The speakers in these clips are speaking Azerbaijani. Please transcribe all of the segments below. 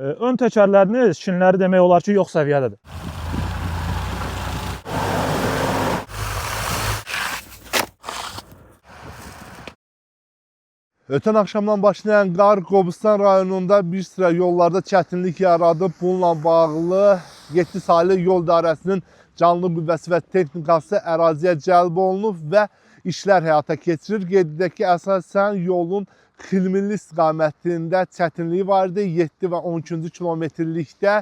Ön təkərləriniz şinləri demək olar ki, yox səviyyədədir. Ötən axşamdan başlayan qar Qobustan rayonunda bir sıra yollarda çətinlik yaradıb. Bununla bağlı 7 saylı yol idarəsinin canlı qüvvəsi və texnikası əraziyə cəlb olunub və işlər həyata keçirir. Qeyd edək ki, əsasən yolun Xilmilli istiqamətində çətinliyi var idi. 7 və 12-ci kilometrlikdə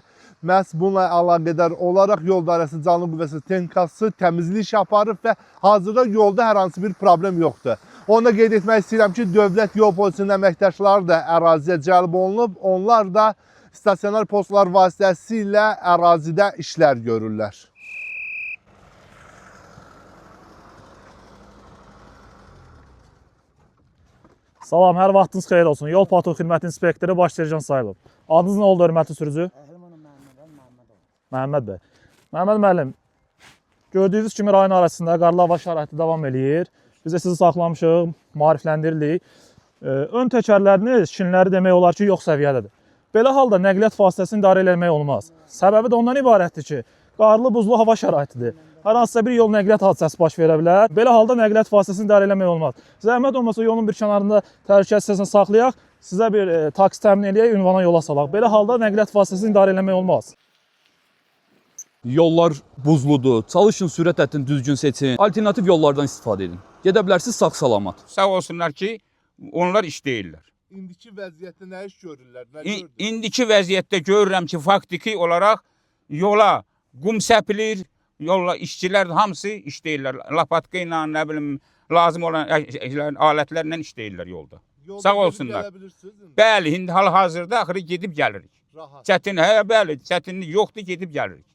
məhz bununla əlaqədar olaraq yol idarəsinin canlı qüvvəsi texnikası təmizlik işi aparıb və hazırda yolda hər hansı bir problem yoxdur. Onu da qeyd etmək istəyirəm ki, Dövlət Yol Polisinin əməkdaşları da əraziyə cəlb olunub. Onlar da stasionar postlar vasitəsilə ərazidə işlər görürlər. Salam, hər vaxtınız xeyir olsun. Yol Patrul Xidməti inspektoru baş serjant Sayılov. Adınız nə oldu, hörmətli sürücü? Əhlimanov Məhəmməd, Məhəmmədov. Məhəmməd bəy. Məhəmməd müəllim, gördüyünüz kimi rayon ərazisində qarlı hava şəraiti davam eləyir. Biz də sizi saxlamışıq, maarifləndiririk. Ön təkərləriniz şinləri demək olar ki, yox səviyyədədir. Belə halda nəqliyyat vasitəsini idarə eləmək olmaz. Səbəbi də ondan ibarətdir ki, qarlı buzlu hava şəraitidir. Hər hansısa bir yol nəqliyyat hadisəsi baş verə bilər. Belə halda nəqliyyat vasitəsini idarə eləmək olmaz. Zəhmət olmasa yolun bir kənarında təhlükəsizlik hissəsini saxlayaq, sizə bir taksi təmin eləyək, ünvana yola salaq. Belə halda nəqliyyat vasitəsini idarə eləmək olmaz. Yollar buzludur. Çalışın sürət həddini düzgün seçin. Alternativ yollardan istifadə edin. Gedə bilərsiniz sağ-salamat. Sağ olsunlar ki, onlar işləyirlər. İndiki vəziyyətdə nə iş görürlər? Nə İndiki vəziyyətdə görürəm ki, faktiki olaraq yola qum səpilir, yolla işçilər hamısı işləyirlər. Lapatka ilə, nə bilim, lazım olan alətlərlə işləyirlər yolda. Yolda Sağ gedib olsunlar. gələ bilirsiniz indi? Bəli, indi hal-hazırda axırı gedib gəlirik. Rahat. Çətin, hə, bəli, çətinlik yoxdur, gedib gəlirik.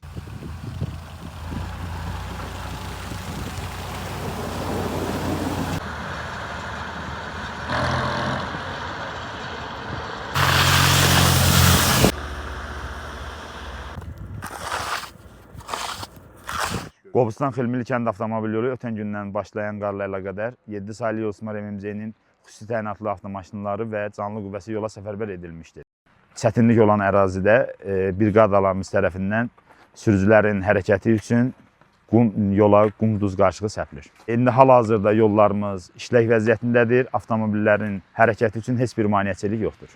Qobustan Xilmili kənd avtomobil yolu ötən gündən başlayan qarla əlaqədar 7 saylı yol ismar MMC-nin xüsusi təyinatlı avtomaşınları və canlı qüvvəsi yola səfərbər edilmişdir. Çətinlik olan ərazidə briqadalarımız tərəfindən sürücülərin hərəkəti üçün qum yola qum duz qarışığı səpilir. İndi hal-hazırda yollarımız işlək vəziyyətindədir. Avtomobillərin hərəkəti üçün heç bir maneəçilik yoxdur.